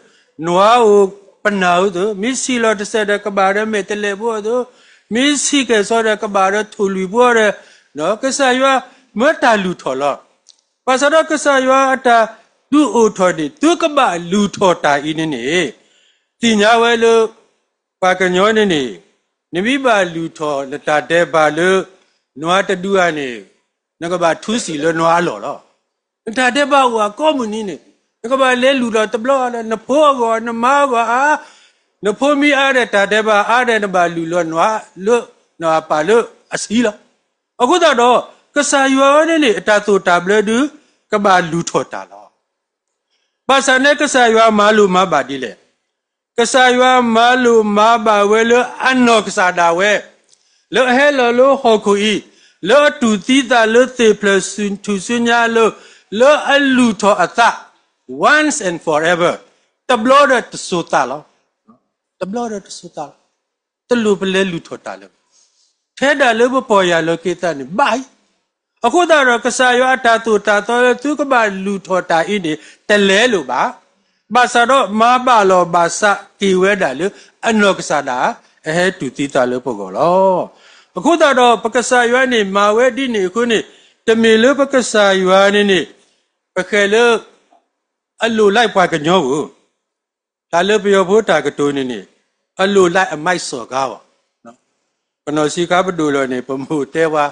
နွါဧိၤပနၢ်ဧိၤအသိး, မ့ၢ်ဆံးလီၤတစဲးဒီးကဘၣ်ဒီးမဲာ်တဲးလဲးဖိအသိး, မ့ၢ်ဆံးကဲၣ်ဆိးဒီးကဘၣ်ဒီးထိၣ်လွံၢ်ဖိဒီး, ကစၢ်ယွၤမၢတၢ်လုၢ်ထီၣ်လီၤ. ဘၣ်ဆၣ်ဒီးကစၢ်ယွၤအတၢ်ဒုးအိၣ်ထီၣ်န့ၣ် သုကဘၣ်လုၢ်ထီၣ်တၢ်အံၤန့ၣ်န့ၣ်, သ့ၣ်ညါဝဲလၢ ပှၤကညီန့ၣ်န့ၣ်, နမ့ၢ်ဘၣ်လုၢ်ထီၣ်နတၢ်ဒဲးဘးလၢ နွါတဒုဧါန့ၣ်, နကဘၣ်ထူစံာ်လၢနွါအလီၢ်လီၤ. နတၢ်ဒဲးဘးအိၣ်အကိးမုၢ်နံၤန့ၣ်, နကဘၣ်လဲၤလုၢ်လီၤတဘျီလၢ နဖိအဂီၢ် နမါအဂီၢ်ဧါ, နဖိမ့ၢ်အါဒီးတၢ်ဒဲးဘးအါဒီး နဘၣ်လုၢ်လီၤနွါလၢနအပၢ်လၢအဆံးလီၤ. အဃိသတးဒီး ကစၢ်ယွၤအံၤန့ၣ်န့ၣ် အတၢ်သိၣ်တၢ်ဘျၢဒုး ကဘၣ်လုၢ်ထီၣ်တၢ်လီၤ. ဘၣ်ဆၣ်န့ၣ် ကစၢ်ယွၤမၤလိာ်မၤဘၣ်ဒ်လဲၣ်. ကစၢ်ယွၤမၤလိာ်မၤဘၣ်ဝဲလၢအနီၢ်ကစၢ်ဒၣ်ဝဲ, လၢအဟဲလီၤလၢဟီၣ်ခိၣ်အံၤ, လၢအတူၢ်သံသးလၢသ့ၣ်ဖျၢၣ်ထူၣ်စုညါအလိၤ, လၢအလုၢ်ထီၣ်အသး once and forever, တဘျီဒီးတစိၤသးလီၤ. တဘျီဒီးတစိၤသးလီၤ. တလိၣ်ပလဲၤလုၢ်ထီၣ်တၢ်လၢၤဘၣ်. ထဲဒၣ်လၢပပီၢ်ယၢ်လီၤက့ၤသးန့ၣ်ဘၣ်အံၤ, အဃိသတးဒီး ကစၢ်ယွၤအတၢ်သိၣ်တၢ်သီလၢသုကဘၣ်လုၢ်ထီၣ်တၢ်အံၤန့ၣ် တလဲလိာ်ဘၣ်. ဘၣ်ဆၣ်ဒီးမၤဘၣ်လီၤဘၣ်စးက့ၤဝဲဒၣ်လၢအနီၢ်ကစၢ်ဒၣ် အဟဲတူၢ်သံသးလၢပဂီၢ်လီၤ. အဃိသတးဒီး ပကစၢ်ယွၤန့ၣ်မၤဝဲဒ်န့ၣ်အဃိန့ၣ်, တမ့ၢ်လၢပကစၢ်ယွၤန့ၣ်န့ၣ် ပဃဲၤလၢ အလိၣ်လၢပှၤကညီဧိၤ, တၢ်လၢပယီၤဖိတၢ်ကတိၤန့ၣ်န့ၣ်, အလိၣ်လၢအမိုက်စော်ကားဘၣ်. ပနီၢ်ဆံးခါပဒိၣ်လီၤန့ၣ် ပမိၢ်တဲပှၤ,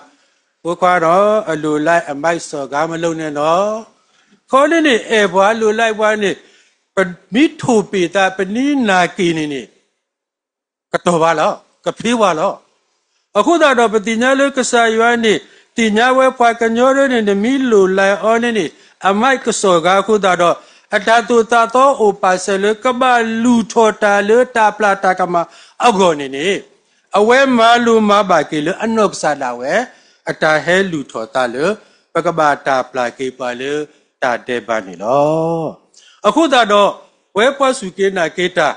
ဖိခွါနီၤ, အလိၣ်လၢအမိုက်စော်ကားမလုပ်နဲ့နီၤ. ခီန့ၣ်န့ၣ် အဲၣ်ပှၤလိၣ်လၢပှၤန့ၣ်, ပမ့ၢ်ထိၣ်ပ့ၢ်သး ပနံၤနာ်က့ၤန့ၣ်န့ၣ် ကတီၢ်ဘၣ်လီၤ, ကဖ့ဝါလီၤ. အဃိသတးဒီး ပသ့ၣ်ညါလၢကစၢ်ယွၤန့ၣ် သ့ၣ်ညါဝဲပှၤကညီဒၢန့ၣ် နမ့ၢ်လိၣ်လၢအီၤန့ၣ်န့ၣ် အမိုက်ကစီၣ်ဂၤအဃိသတးဒီး အတၢ်သိၣ်တၢ်သီအိၣ်ပာ်စၢၤလၢကဘၣ်လုၢ်ထီၣ်တၢ်လၢတၢ်ပျၢ်တၢ်ကမၣ်အဂီၢ်န့ၣ်န့ၣ်, အဝဲမၤလိာ်မၤဘၣ်က့ၤလၢအနီၢ်ကစၢ်ဒၣ်ဝဲ အတၢ်ဟဲလုၢ်ထီၣ်သးလၢ ပကဘၣ်တၢ်ပျၢ်က့ၤပှၤလၢတၢ်ဒဲးဘးန့ၣ်လီၤ. အဃိသတးဒီး ပဝဲပှၤစူၢ်က့ၤနာ်က့ၤတၢ်,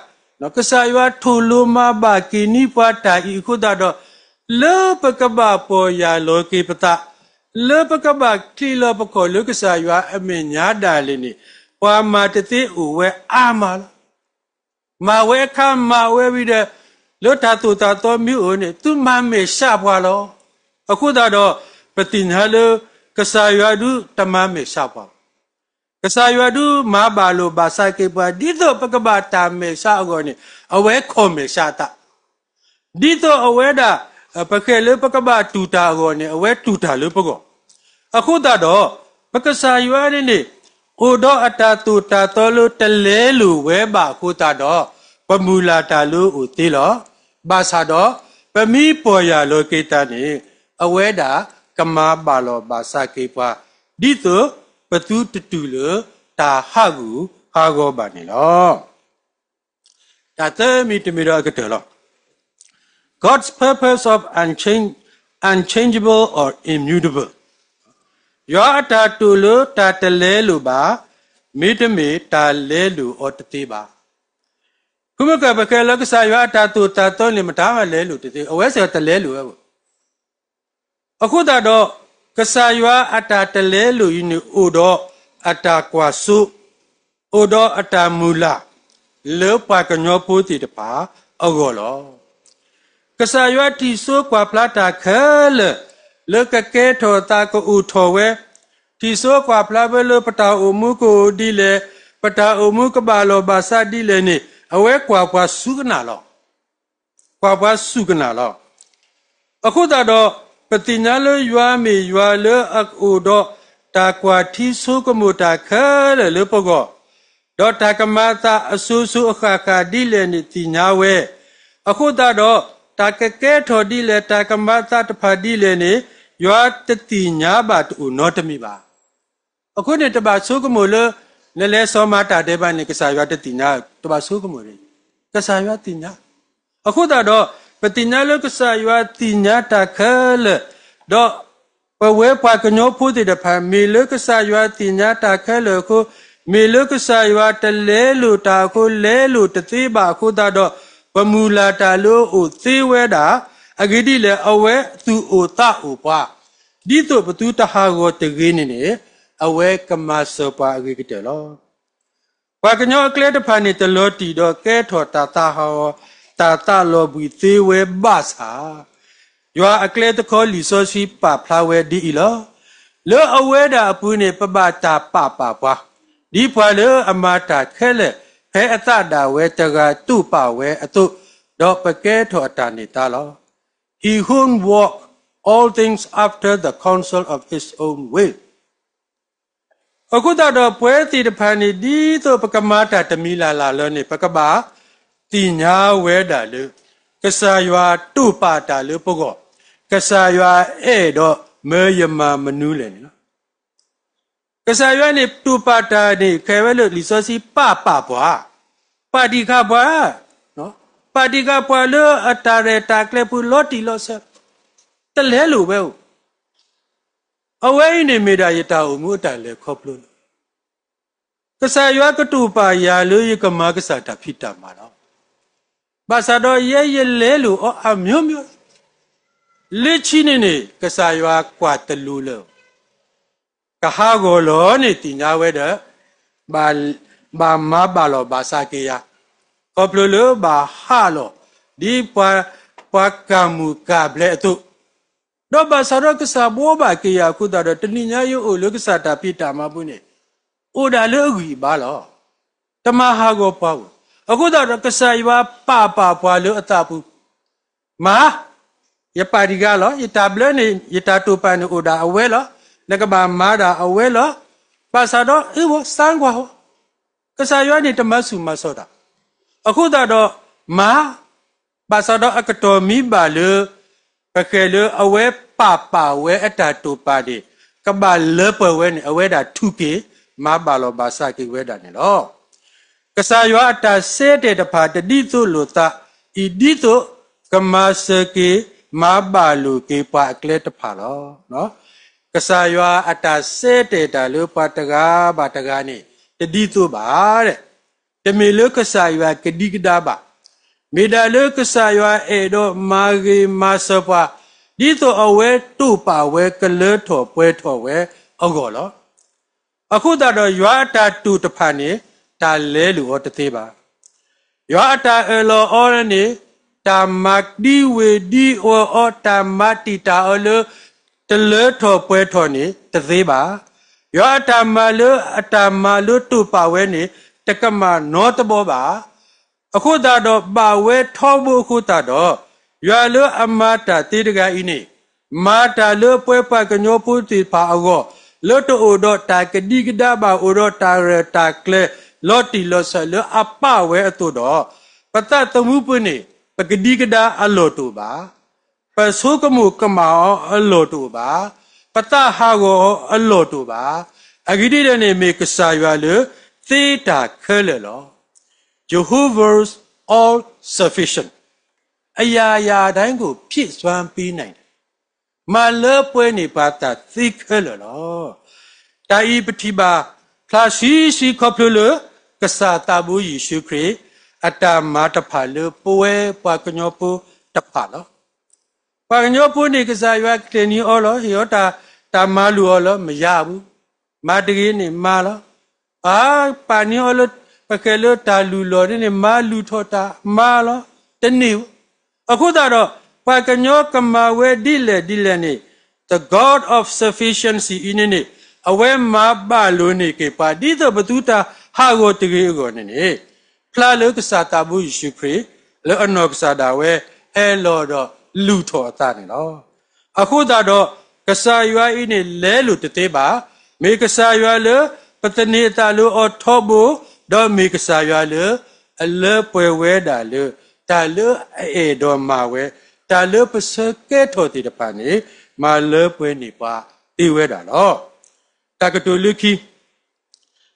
ကစၢ်ယွၤထိၣ်လိၤမၤဘၣ်က့ၤန့ၢ်ပှၤတၢ်အံၤအဃိသတးဒီး, လၢပကဘၣ်ပီၢ်ယၢ်လီၤက့ၤပသး, လၢပကဘၣ်ချံးလီၤပခီၣ်လၢကစၢ်ယွၤအမဲာ်ညါဒၣ်လဲာ်န့ၣ်, ပှၤမၤတသ့အိၣ်ဝဲအါမးလီၤ. မၤဝဲအခါမၤဝဲဝံၤဒီး, လၢတၢ်သိၣ်တၢ်သီမ့ၢ်အိၣ်န့ၣ် သုမၤမဲာ်ဆှးပှၤလီၤ. အဃိသတးဒီး, ပသ့ၣ်ညါလၢ ကစၢ်ယွၤဒုးတမၤမဲာ်ဆှးပှၤဘၣ်. ကစၢ်ယွၤဒုးမၤဘၣ်လိာ်ဘၣ်စးက့ၤပှၤ ဒ်သိးပကဘၣ်တၢ်မဲာ်ဆှးအဂီၢ်န့ၣ်, အဝဲခီၣ်မဲာ်ဆှးအသး ဒ်သိးအဝဲဒၣ် ပဃဲၤလၢပကဘၣ်တူၢ်တၢ်အဂီၢ်န့ၣ် အဝဲတူၢ်တၢ်လၢပဂီၢ်. အဃိသတးဒီး, ပကစၢ်ယွၤန့ၣ်န့ၣ် အိၣ်ဒီးအတၢ်သိၣ်တၢ်သီလၢတလဲလိာ်ဝဲဘၣ်အဃိသတးဒီး, ပမုၢ်လၢ်တၢ်လၢအိၣ်သ့လီၤ. ဘၣ်ဆၣ်ဒီး, ပမ့ၢ်ပီၢ်ယၢ်လီၤက့ၤတၢ်န့ၣ်, အဝဲဒၣ်ကမၤဘၣ်လီၤဘၣ်စးက့ၤပှၤ, ဒ်သိးပသုတတူၢ်လၢတၢ်ဟးဂူာ်ဟးဂီၤဘၣ်န့ၣ်လီၤ. တၢ်သၢမံၤတမံၤဒီးအကတၢၢ်လီၤ. God's purpose of unchange, unchangeable or immutable. ယွၤအတၢ်သိၣ်လိတၢ်တလဲလိာ်ဘၣ်, မ့တမ့ၢ်တၢ်လဲလိာ်အီၤတသ့ဘၣ်. ဃုမုၢ်ကၢ်ပဃဲၤလၢကစၢ်ယွၤအတၢ်သိၣ်တၢ်သီန့ၣ် မတၤမၤလဲလိာ်တသ့, အဝဲစ့ၢ်ကီးတလဲလိာ်ဝဲဘၣ်. အဃိသတးဒီး, ကစၢ်ယွၤအတၢ်တလဲလိာ်အံၤန့ၣ် အိၣ်ဒီးအတၢ်ကွၢ်စိ, အိၣ်ဒီးအတၢ်မုၢ်လၢ်, လၢပှၤကညီဖိသ့ၣ်တဖၣ်အဂီၢ်လီၤ. ကစၢ်ယွၤထံၣ်စိကွၢ်ဖျါတၢ်ခဲလၢာ်, လၢကကဲထီၣ်သးကအိၣ်ထီၣ်ဝဲ, ထံၣ်စိကွၢ်ဖျါဝဲလၢပတၢ်အိၣ်မူကအိၣ်ဒ်လဲၣ်, ပတၢ်အိၣ်မူကဘၣ်လီၤဘၣ်စးဒ်လဲၣ်န့ၣ်, အဝဲကွၢ်ပှၤစူၢ်ကနၣ်လီၤ. ကွၢ်ပှၤစူၢ်ကနၣ်လီၤ. အဃိသတးဒီး, ပသ့ၣ်ညါလၢယွၤမ့ၢ်ယွၤလၢအအိၣ်ဒီးတၢ်ကွၢ်ထံဆိကမိၣ်တၢ်ခဲလၢာ်လၢပဂီၢ်, ဒီးတၢ်ကမၤအသးအစိၤစိၤအဃၣ်ဃၣ်ဒ်လဲၣ်န့ၣ်သ့ၣ်ညါဝဲ, အဃိသတးဒီး, တၢ်ကကဲထီၣ်ဒ်လဲၣ် တၢ်ကမၤအသးတဖၣ်ဒ်လဲၣ်န့ၣ်, ယွၤတသ့ၣ်ညါဘၣ်တအိၣ်နီတမံၤဘၣ်. အဃိန့ၣ် တဘၣ်ဆိကမိၣ်လၢ နလဲၤစီၤမၤတၢ်ဒဲးဘးန့ၣ် ကစၢ်ယွၤတသ့ၣ်ညါ, တဘၣ်ဆိကမိၣ်န့ၣ်, ကစၢ်ယွၤသ့ၣ်ညါ. အဃိသတးဒီး, ပသ့ၣ်ညါလၢကစၢ်ယွၤသ့ၣ်ညါတၢ်ခဲလၢာ်, ဒီးပဝဲပှၤကညီဖိသ့ၣ်တဖၣ် မ့ၢ်လၢကစၢ်ယွၤသ့ၣ်ညါတၢ်ခဲလၢာ်အဃိ, မ့ၢ်လၢကစၢ်ယွၤတလဲလိာ်တၢ်အဃိ လဲလိာ်တသ့ဘၣ်အဃိသတးဒီး, ပမုၢ်လၢ်တၢ်လၢအိၣ်သ့ဝဲဒၣ်, အဂ့ၢ်ဒ်လဲၣ် အဝဲသူၣ်အိၣ်သးအိၣ်ပှၤ, ဒ်သိးပသုတဟးဂီၤတဂ့ၤန့ၣ်န့ၣ်, အဝဲကမၤစၢၤပှၤအဂ့ၤကတၢၢ်လီၤ. ပှၤကညီအကျဲတဖၣ်န့ၣ် တလီၤတံၢ်ဒီးကဲထီၣ်တၢ်သးဟးဂီၤ တၢ်သးလီၤဘှံးသ့ဝဲဘၣ်ဆၣ်, ယွၤအကျဲတခီလံာ်စီဆှံပာ်ဖျါဝဲဒ်အံၤလီၤ. လၢအဝဲဒၣ်အပူၤန့ၣ် ပဘၣ်တၢ်ပာ်ပာ်ပှၤ, ဒ်ပှၤလၢအမၤတၢ်ခဲလၢာ် ဖဲအသးဒၣ်ဝဲတဂၤတူၢ်ပာ်ဝဲအသိး, ဒီးပကဲထီၣ်အတၢ်န့ၢ်သါလီၤ. He who work all things after the counsel of his own will. အဃိသတးဒီး ပဝဲသ့ၣ်တဖၣ်န့ၣ် ဒ်သိးပကမၤတၢ်တမံၤလၢ်လၢ်လၢန့ၣ် ပကဘၣ်သ့ၣ်ညါဝဲဒၣ်လၢ ကစၢ်ယွၤတူၢ်ပာ်တၢ်လၢပဂီၢ်, ကစၢ်ယွၤအဲၣ်ဒိးမၢယမၤမနုၤလဲၣ်န့ၣ်လီၤ. ကစၢ်ယွၤန့ၣ် တူၢ်ပာ်တၢ်န့ၣ် ကဲဝဲလၢလံာ်စီဆှံပာ်ပာ်ပှၤ, ပာ်တံၢ်ဃာ်ပှၤ, ပာ်တံၢ်ဃာ်ပှၤလၢအတၢ်ရဲၣ်တၢ်ကျဲၤပူၤလီၤတံၢ်လီၤဆဲး, တလဲလိာ်ဝဲဧိၤ. အဝဲအံၤန့ၣ်မ့ၢ်ဒၣ်ယတၢ်အိၣ်မူအတၢ်လဲၤခီဖျိလီၤ. ကစၢ်ယွၤကတူၢ်ပာ်ယၤလၢယကမၤကစၢ်တၢ်ဖံးတၢ်မၤလီၤ. ဘၣ်ဆၣ်ဒီးယဲယလဲလိာ်အီၤအမျိုးမျိုး, လၢခံန့ၣ်န့ၣ် ကစၢ်ယွၤကွၢ်တလူလၢ ကဟးဂီၤလီၤန့ၣ်သ့ၣ်ညါဝဲဒီး ဘၣ်မၤဘၣ်လီၤဘၣ်စးက့ၤယၤ, ခီဖျိလၢဘၣ်ဟးလီၤ ဒ်ပှၤ ပှၤကၤမူၣ်ကၤဘျဲးအသိး, ဒီးဘၣ်ဆၣ်ဒီးကစၢ်ဘှီဘၣ်က့ၤယၤအဃိသတးဒီး တနံၤညါယအိၣ်လၢကစၢ်တၢ်ဖံးတၢ်မၤပူၤန့ၣ် အိၣ်ဒၣ်လၢအဂံၢ်အဘါလီၤ. တမၤဟးဂီၤပှၤဧိၤ, အဃိသတးဒီးကစၢ်ယွၤပာ်ပာ်ပှၤလၢအသးပူၤ, မၤ, ယပာ်တံၢ်ဃာ်လီၤ, ယတၢ်ဘျၢန့ၣ် ယတၢ်တိာ်ပာ်န့ၣ်အိၣ်ဒၣ်အဝဲလီၤ, နကဘၣ်မၤဒၣ်အဝဲလီၤ. ဘၣ်ဆၣ်ဒီးအ့ၣ်ဝဲစၢ်ကွၢ်ဟီ, ကစၢ်ယွၤန့ၣ်တမၤဆူၣ်မၤစီၢ်တၢ်, အဃိသတးဒီး မၤ ဘၣ်ဆၣ်ဒီးအကတီၢ်မံဘၣ်လၢ ပဃဲၤလၢအဝဲပာ်ပာ်ဝဲအတၢ်တိာ်ပာ်န့ၣ် ကဘၣ်လၢပှဲၤဝဲန့ၣ် အဝဲဒၣ်ထူၣ်က့ၤ မၤဘၣ်လီၤဘၣ်စးက့ၤဝဲဒၣ်န့ၣ်လီၤ. ကစၢ်ယွၤအတၢ်ဆၢတဲာ်တဖၣ်တဒ်သိးလိာ်သးအံၤ ဒ်သိးကမၤစၢၤက့ၤ မၤဘၣ်လိာ်က့ၤပှၤအကျဲတဖၣ်လီၤ. ကစၢ်ယွၤအတၢ်ဆၢတဲာ်တၢ်လၢပှၤတဂၤဘၣ်တဂၤန့ၣ် တဒ်သိးဘၣ်. တမ့ၢ်လၢကစၢ်ယွၤကဒံကဒါဘၣ်. မ့ၢ်ဒၣ်လၢကစၢ်ယွၤအဲၣ်ဒိးမၤဂ့ၤမၤစၢၤပှၤ ဒ်သိးအဝဲတိာ်ပာ်ဝဲကလၢထီၣ်ပှဲၤထီၣ်ဝဲအဂီၢ်လီၤ. အဃိသတးဒီးယွၤအတၢ်တိာ်တဖၣ်န့ၣ် တၢ်လဲလိာ်အီၤတသ့ဘၣ်. ယွၤအတၢ်အၢၣ်လီၤအီၤန့ၣ် တၢ်မၤဒံဝ့ၤဒံအီၤအီၤ တၢ်မၤတံာ်တာ်အီၤလၢ တလၢထီၣ်ပှဲၤထီၣ်န့ၣ် တသ့ဘၣ်. ယွၤအတၢ်မၤလၢအတၢ်မၤလၢတိာ်ပာ်ဝဲန့ၣ် တကမၣ်နီတဘီဘၣ်. အဃိသတးဒီးဘၣ်ဝဲထီဘိအဃိသတးဒီး ယွၤလၢအမၤတၢ်သ့တဂၤအံၤန့ၣ် မၤတၢ်လၢပဝဲပှၤကညီဖိသ့ၣ်တဖၣ်အဂီၢ် လၢတအိၣ်ဒီးတၢ်ကဒံကဒါဘၣ် အိၣ်ဒီးတၢ်ရဲၣ်တၢ်ကျဲၤလီၤတံၢ်လီၤဆဲးလၢအပာ်ဝဲအသိးဒီး ပသးသမူပူၤန့ၣ် ပကဒံကဒါအလီၢ်တအိၣ်ဘၣ်. ပဆိကမိၣ်ကမၣ်အီၤအလီၢ်တအိၣ်ဘၣ်. ပသးဟးဂီၤအီၤအလီၢ်တအိၣ်ဘၣ်. အဂ့ၢ်ဒ်လဲၣ်န့ၣ် မ့ၢ်ကစၢ်ယွၤလၢသ့တၢ်ခဲလၢာ်လီၤ. Jehovah's all sufficient. အရာရာတိုင်းကို ဖြည့်စွမ်းပေးနိုင်တယ်. မၤလၢပှဲၤန့ၢ်ပှၤတၢ်သ့ခဲလၢာ်လီၤ. တၢ်အံၤပထံၣ်ဘၣ်ဖျါဆှံဆှံခီဖျိလၢ ကစၢ်သးဘိယ့ၣ်ၡူးခရံာ် အတၢ်မၤတဖၣ်လၢပဝဲပှၤကညီဖိတဖၣ်လီၤ. ပှၤကညီဖိန့ၣ် ကစၢ်ယွၤကတဲာ်နံၤအီၤလီၤ, ဟ့ၣ်အီၤတၢ်, တၢ်မၤလိာ်အီၤလီၤ, မ့ၢ်ယၤဘူး, မၤတဂ့ၤန့ၣ်မၤလီၤ. အါ, ပာ်နံၤအီၤလၢ ပဃဲၤလၢတၢ်လုၢ်လီၢ်န့ၣ်န့ၣ် မၤလုၢ်ထီၣ်တၢ်မၤလီၤ, တန့ၢ်ဘူး. အဃိသတးဒီး ပှၤကညီကမၤဝဲဒ်လဲၣ်ဒ်လဲၣ်န့ၣ် the God of sufficiency အံၤန့ၣ်န့ၣ် အဝဲမၤဘၣ်လိာ်န့ၢ်က့ၤပှၤ ဒ်သိးပသူတၢ်ဟးဂီၤတဂ့ၤအဂီၢ်န့ၣ်န့ၣ် ဖျါလၢကစၢ်သးဘိယ့ၣ်ၡူးခရံာ် လၢအနီၢ်ကစၢ်ဒၣ်ဝဲ ဟဲလီၤဒီးလုၢ်ထီၣ်အသးန့ၣ်လီၤ. အဃိသတးဒီး ကစၢ်ယွၤအံၤန့ၣ် လဲလိာ်တသ့ဘၣ်. မ့ၢ်ကစၢ်ယွၤလၢ ပသန့ၤအသးလၢအီၤထီဘိ, ဒီးမ့ၢ်ကစၢ်ယွၤလၢ အလၢပှဲၤဝဲဒၣ်လၢ တၢ်လၢအအဲၣ်ဒိးမၤဝဲ, တၢ်လၢပဆၢကဲထီၣ်သ့ၣ်တဖၣ်န့ၣ် မၤလၢပှဲၤန့ၢ်ပှၤသ့ဝဲဒၣ်လီၤ. တၢ်ကတိၤလၢခံ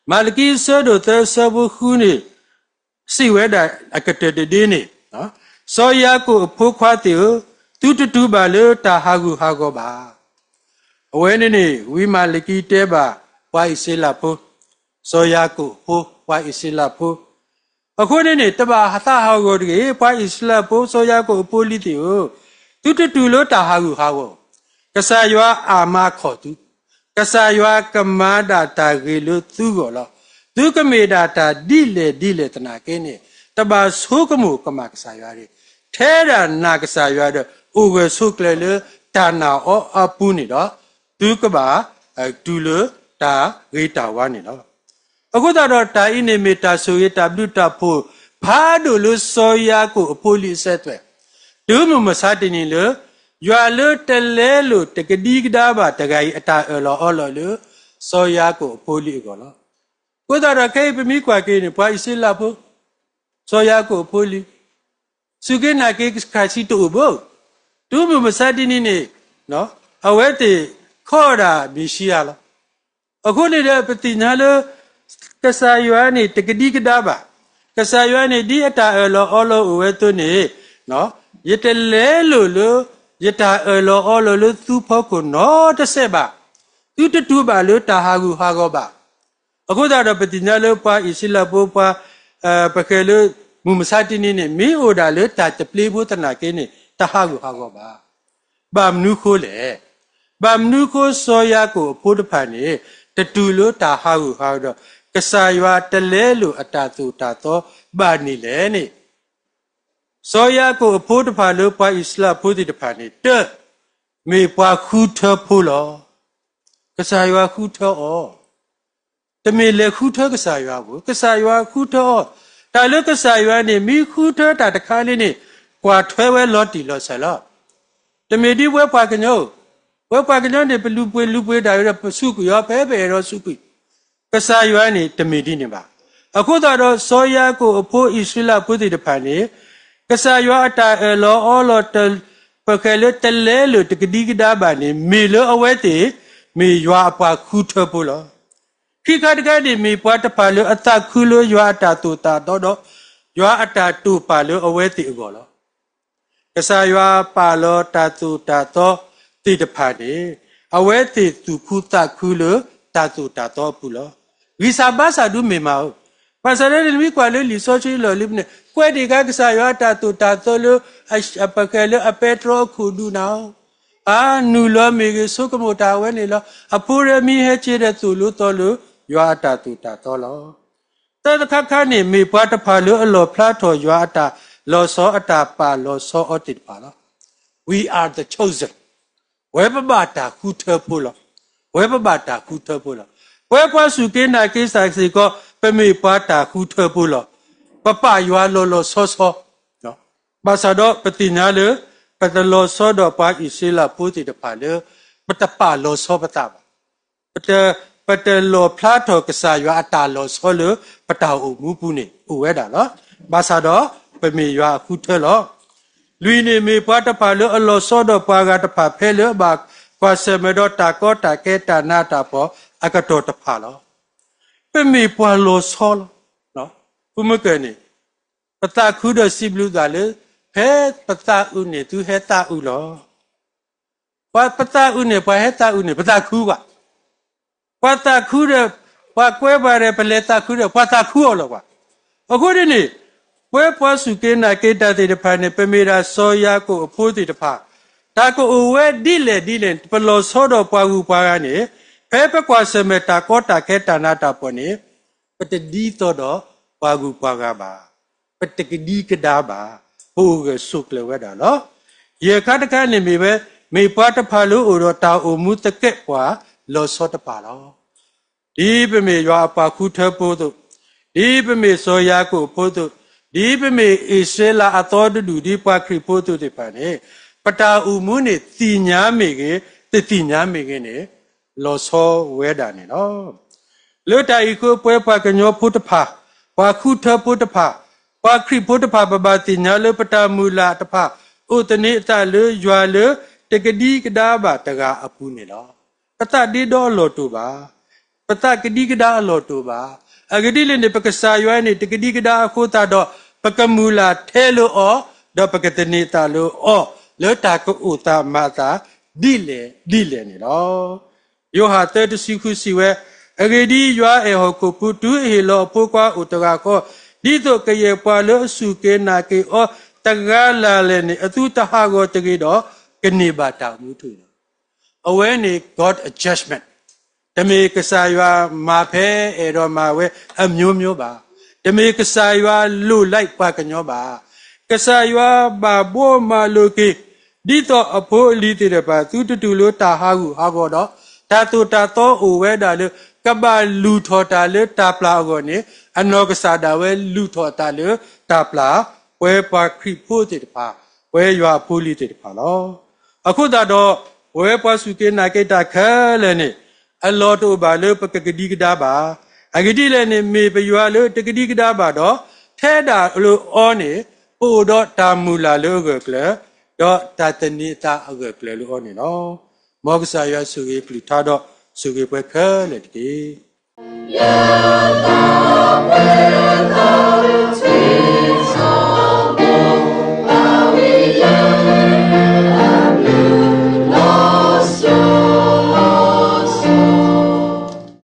မၤလကံအဆၢဒိၣ်သၢအဆၢဖိဃုန့ၣ် စံးဝဲဒၣ်အကတၢၢ်တဒ့န့ၣ်, စီၤယၤကိာ်အဖိခွါသ့ၣ်ဧၢ, သုတတူၢ်ဘၣ်လၢတၢ်ဟးဂူာ်ဟးဂီၤဘၣ်. အဝဲန့ၣ်န့ၣ် ဝံမၤလကံတဲဘၣ်ပှၤအံၣ်စရ့လးဖိ, စီၤယၤကိာ်အဖိ ပှၤအံၣ်စရ့လးဖိ, အဃိန့ၣ်န့ၣ် တဘၣ်သးဟးဂီၤတဂ့ၤ, ပှၤအံၣ်စရ့လးဖိ စီၤယၤကိာ်အဖိလံၤသ့ၣ်ဧၢ, သုတတူၢ်လၢတၢ်ဟးဂူာ်ဟးဂီၤ, ကစၢ်ယွၤအၢမၤခီၣ်သု, ကစၢ်ယွၤကမၤဒၣ်တၢ်ဂ့ၤလၢသုဂီၢ်လီၤ. သုကမ့ၢ်ဒၣ်တၢ်ဒ်လဲၣ်ဒ်လဲၣ်သနာ်က့န့ၣ်, တဘၣ်ဆိကမိၣ်ကမၣ်ကစၢ်ယွၤတဂ့ၤ. ထဲဒၣ်နာ်ကစၢ်ယွၤဒီး အိၣ်ဂၢၢ်ဆိးကျၢၤလၢတၢ်နာ်အီၤအပူၤန့ၣ်ဒီး, သုကဘၣ်တုၤလၢတၢ်ဂ့ၤတၢ်ဝါန့ၣ်လီၤ. အဃိသတးဒီး တၢ်အံၤန့ၣ်မ့ၢ်တၢ်ဆိၣ်ဂ့ၤတၢ်ဘျုးတၢ်ဖှိၣ်ဖးဒိၣ်လၢစီၤယၤကိာ်အဖိအလံၤအစၢၤအသွဲၣ်, တုၤမုၢ်မဆါတနံၤလၢ ယွၤလၢတလဲလိာ်တကဒံကဒါဘၣ်တဂၤအံၤအတၢ်အၢၣ်လီၤအီလီၤလၢ စီၤယၤကိာ်အဖိအလံၤအဂီၢ်လီၤ. အဃိသတးဒီး ခဲအံၤပမ့ၢ်ကွၢ်က့ၤန့ၣ် ပှၤအံၣ်စရ့လးဖိ စီၤယၤကိာ်အဖိအလံၤ, စူၢ်က့ၤနာ်က့ၤခရံာ်ဆံတအိၣ်ဘၣ်. တုၤမုၢ်မဆါတနံၤန့ၣ် အဝဲသ့ၣ်ခီဒၣ်မ့ၣ်ၡံအၤလီၤ. အဃိန့ၣ်ဒီး ပသ့ၣ်ညါလၢ ကစၢ်ယွၤန့ၣ် တကဒံကဒါဘၣ်. ကစၢ်ယွၤန့ၣ် ဒ်အတၢ်အၢၣ်လီၤအီလီၤအိၣ်ဝဲအသိးန့ၣ်, ယတလဲလိာ်လၢ ယတၢ်အၢၣ်လီၤအီလီၤလၢသုဖီခိၣ်နီတစဲးဘၣ်. သုတတူၢ်ဘၣ်လၢတၢ်ဟးဂူာ်ဟးဂီၤဘၣ်. အဃိသတးဒီး ပသ့ၣ်ညါလၢပှၤအံၣ်စရ့လးဖိ ပှၤ ပဃဲၤလၢ မုၢ်မဆါတနံၤန့ၣ် မ့ၢ်အိၣ်ဒၣ်လၢတၢ်တပျ့ဖိသနာ်က့န့ၣ် တဟးဂူာ်ဟးဂီၤဘၣ်. ဘၣ်မနုၤဃိလဲၣ်. ဘၣ်မနုၤဃိစီၤယၤကိာ်အဖိတဖၣ်န့ၣ် တတူၢ်လၢတၢ်ဟးဂူာ်ဟးဂီၤဒီး ကစၢ်ယွၤတလဲလိာ်အတၢ်သိၣ်တၢ်သီဘၣ်န့ၣ်လဲၣ်န့ၣ်, စီၤယၤကိာ်အဖိတဖၣ်လၢပှၤအံၣ်စရ့လးဖိသ့ၣ်တဖၣ်န့ၣ် တၢ မ့ၢ်ပှၤဃုထၢဖိလီၤ. ကစၢ်ယွၤဃုထၢအီၤ တမ့ၢ်လဲၤဃုထၢကစၢ်ယွၤဘၣ်, ကစၢ်ယွၤဃုထၢအီၤ. တၢ်လၢကစၢ်ယွၤန့ၣ် မ့ၢ်ဃုထၢတၢ်တခါလံန့ၣ် ကွၢ်ထွဲဝဲလီၤတံၢ်လီၤဆဲးလီၤ. တမ့ၢ်ဒ်ပဝဲပှၤကညီ, ပဝဲပှၤကညီန့ၣ် ပလူၤပှ့ၤလူၤပှ့ၤတၢ်ဒီး ပစူးကွံာ်အီၤ ဖဲပအဲၣ်ဒိးစူးကွံာ်. ကစၢ်ယွၤန့ၣ် တမ့ၢ်ဒ်န့ၣ်ဘၣ်. အဃိသတးဒီး စီၤယၤကိာ်အဖိအံၣ်စရ့လးဖိသ့ၣ်တဖၣ်န့ၣ် ကစၢ်ယွၤအတၢ်အၢၣ်လီၤအီလီၤ ပဃဲၤလၢတလဲလိာ်တကဒံကဒါဘၣ်န့ၣ် မ့ၢ်လၢအဝဲသ့ၣ် မ့ၢ်ယွၤအပှၤဃုထၢဖိလီၤ. ခံခါတခါန့ၣ် မ့ၢ်ပှၤတဖၣ်လၢအသးခုလၢယွၤအတၢ်သိၣ်တၢ်သီဒီး ယွၤအတၢ်တိာ်ပာ်လၢအဝဲသ့ၣ်အဂီၢ်လီၤ. ကစၢ်ယွၤပာ်လီၤတၢ်သိၣ်တၢ်သီသ့ၣ်တဖၣ်န့ၣ် အဝဲသ့ၣ်သူၣ်ခုသးခုလၢတၢ်သိၣ်တၢ်သီအပူၤလီၤ. ဂံၢ်စၢ်ဘါစၢ်ဒုးမ့ၢ်မးဧိၤ, ဘၣ်ဆၣ်ဒီးန့ၣ် နမ့ၢ်ကွၢ်လၢလံာ်စီဆှံလီၢ်လံၤန့ၣ် ကွဲးဒံးကါကစၢ်ယွၤအတၢ်သိၣ်တၢ်သီလၢ ပဃဲၤလၢအပဲတြီအခိၣ်ဒူၣ်နၤဧိၤ, အနုာ်လီၤမ့ၢ်ဂ့ၤ ဆိကမိၣ်တၢ်အဝဲန့ၣ်လီၤ. အဖိဒီးမံဟဲက့ၤဒီးသိၣ်လိသီလိာ် ယွၤအတၢ်သိၣ်တၢ်သီလီၤ. သၢခါတခါန့ၣ် မ့ၢ်ပှၤတဖၣ်လၢအလီၣ်ဖျါထီၣ်ယွၤအတၢ်လီၤဆီအတၢ်ပာ်လီၤဆီအီၤသ့ၣ်တဖၣ်လီၤ. We are the chosen. ဝဲပဘၣ်တၢ်ဃုထၢဖိလီၤ. ပဝဲပှၤစူၢ်က့ၤနာ်က့ၤကစၢ်စ့ၢ်ကီး ပမ့ၢ်ပှၤတၢ်ဃုထၢဖိလီၤ. ပပာ်ယွၤလီၤလီၤဆီဆီ ဘၣ်ဆၣ်ဒီးပသ့ၣ်ညါလၢ ပတလီၤဆီဒီးပှၤအံၣ်စရ့လးဖိသ့ၣ်တဖၣ်လၢ ပတပာ်လီၤဆီပသးဘၣ်. ပတ, ပတလီၣ်ဖျါထီၣ်ကစၢ်ယွၤအတၢ်လီၤဆီလၢပတၢ်အိၣ်မူပူၤန့ၣ် အိၣ်ဝဲဒၣ်လီၤ. ဘၣ်ဆၣ်ဒီးပမ့ၢ်ယွၤအဃုထၢလီၤ. လွံၢ်န့ၣ် မ့ၢ်ပှၤတဖၣ်လၢအလီၤဆီဒီးပှၤဂၤတဖၣ်ဖဲလၢအဘၣ်ကွၢ်ဆၢၣ်မဲာ်ဒီးတၢ်ကီတၢ်ခဲတၢ်နးတၢ်ဖှီၣ်အကတီၢ်တဖၣ်လီၤ. ပမ့ၢ်ပှၤလီၤဆီလီၤ. ဖုမုၢ်ကၢၢ်န့ၣ် ပသးခုဒီးစံးဘျုးသးလၢ ဖဲပသးအုးန့ၣ် သုဟဲသးအုးလီၤ. ပှၤပသးအုးန့ၣ် ပှၤဟဲသးအုးန့ၣ် ပသးခုဘၣ်. ပှၤသးခုဒီး ပှၤကွဲပှၤဒီး ပလဲၤသးခုဒီး ပှၤသးခုအီၤလီၤဘၣ်. အဃိန့ၣ်န့ၣ် ပဝဲပှၤစူၢ်က့ၤနာ်က့ၤတၢ်သ့ၣ်တဖၣ်န့ၣ် ပမ့ၢ်ဒၣ်စီၤယၤကိာ်အဖိသ့ၣ်တဖၣ်, တၢ်ကအိၣ်ဝဲဒ်လဲၣ်ဒ်လဲၣ် ပလီၤဆီဒီးပှၤဂုၤပှၤဂၤန့ၣ် ဖဲပကွၢ်ဆၢၣ်မဲာ်တၢ်ကီတၢ်ခဲတၢ်နးတၢ်ဖှီၣ်န့ၣ် ပတဒ်သိးဒီးပှၤဂုၤပှၤဂၤဘၣ်. ပတကဒံကဒါဘၣ်. ပအိၣ်ဂၢၢ်ဆိးကျၢၤဝဲဒၣ်လီၤ. ယဲၢ်ခါတခါန့ၣ်မ့ၢ်ဝဲ မ့ၢ်ပှၤတဖၣ်လၢအိၣ်ဒီးတၢ်အိၣ်မူသကဲးပှၤလီၤဆီတဖၣ်လီၤ. ဒ်ပမ့ၢ်ယွၤအပှၤဃုထၢဖိအသိး, ဒ်ပမ့ၢ်စီၤယၤကိာ်အဖိအသိး, ဒ်ပမ့ၢ်အံၣ်စရ့လးအသီတဒူၣ် ဒ်ပှၤခရံာ်ဖိအသိးသ့ၣ်တဖၣ်န့ၣ်, ပတၢ်အိၣ်မူန့ၣ် သ့ၣ်ညါမ့ၢ်ဂ့ၤ, တသ့ၣ်ညါမ့ၢ်ဂ့ၤန့ၣ် လီၤဆီဝဲဒၣ်န့ၣ်လီၤ. လၢတၢ်အံၤအဃိ ပဝဲပှၤကညီဖိတဖၣ်, ပှၤဃုထၢဖိတဖၣ်, ပှၤခရံာ်ဖိတဖၣ် ပဘၣ်သ့ၣ်ညါလၢပတၢ်မုၢ်လၢ်တဖၣ် အိၣ်သန့ၤအသးလၢယွၤလၢတကဒံကဒါဘၣ်တဂၤအပူၤန့ၣ်လီၤ. ပသးဒ့ဒီအလီၢ်တအိၣ်ဘၣ်. ပသးကဒံကဒါအလီၢ်တအိၣ်ဘၣ်. အဂ့ၢ်ဒ်လဲၣ်န့ၣ် ပကစၢ်ယွၤန့ၣ် တကဒံကဒါအဃိသတးဒီး ပကမုၢ်လၢ်ထဲလၢအီၤ, ဒီးပကသန့ၤအသးလၢအီၤ လၢတၢ်ကအိၣ်သးမၤအသး ဒ်လဲၣ်ဒ်လဲၣ်န့ၣ်လီၤ. ယိၤဟၣ်သၢတဆံဃုစံးဝဲ, အဂ့ၢ်ဒ်အံၤ, ယွၤအဲၣ်ဟီၣ်ခိၣ်ဖိ တုၤအဟ့ၣ်လီၤအဖိခွါအိၣ်တဂၤဃီ, ဒ်သိးကယဲၢ်ပှၤလၢအစူၢ်က့ၤနာ်က့ၤအီၤတဂၤလၢ်လၢ်န့ၣ် အသုတဟးဂီၤတဂ့ၤဒီး ကန့ၢ်ဘၣ်တၢ်မူထူၣ်လီၤ. အဝဲန့ၣ် God judgment. တမ့ၢ်ကစၢ်ယွၤမၤဖဲအဲၣ်ဒိးမၤဝဲအမျိုးမျိုးဘၣ်. တမ့ၢ်ကစၢ်ယွၤလိၣ်လၢပှၤကညီဘၣ်. ကစၢ်ယွၤဘၣ်ဘှီမၤလိာ်က့ၤ ဒ်သိးအဖိအလံၤသ့ၣ်တဖၣ် သုတတူၢ်လိာ်တၢ်ဟးဂူာ်ဟးဂီၤဒီး တၢ်သိၣ်တၢ်သီအိၣ်ဝဲဒၣ်လၢ ကဘၣ်လုၢ်ထီၣ်တၢ်လၢတၢ်ပျၢ်အဂီၢ်န့ၣ် အနီၢ်ကစၢ်ဒၣ်ဝဲလုၢ်ထီၣ်တၢ်လၢတၢ်ပျၢ် ပဝဲပှၤခရံာ်ဖိသ့ၣ်တဖၣ်, ပဝဲယွၤအဖိအလံၤသ့ၣ်တဖၣ်လီၤ. အဃိသတးဒီး ပဝဲပှၤစူၢ်က့ၤနာ်က့ၤတၢ်ခဲလၢာ်န့ၣ် အလီၢ်တအိၣ်ဘၣ်လၢပကကဒံကဒါဘၣ်. အဂ့ၢ်ဒ်လဲၣ်န့ၣ် မ့ၢ်ပယွၤလၢတကဒံကဒါဘၣ်ဒီး ထဲဒၣ်လၢအီၤန့ၣ် ပအိၣ်ဒီးတၢ်မုၢ်လၢ်လၢအဂၢၢ်အကျၢၤ ဒီးတၢ်သန့ၤအသးအဂၢၢ်အကျၢၤလၢအီၤန့ၣ်လီၤ. မ်ကစၢ်ယွၤဆိၣ်ဂ့ၤကလုၢ်ကထါဒီး ဆိၣ်ဂ့ၤပှၤခဲလၢာ်တက့ၢ်.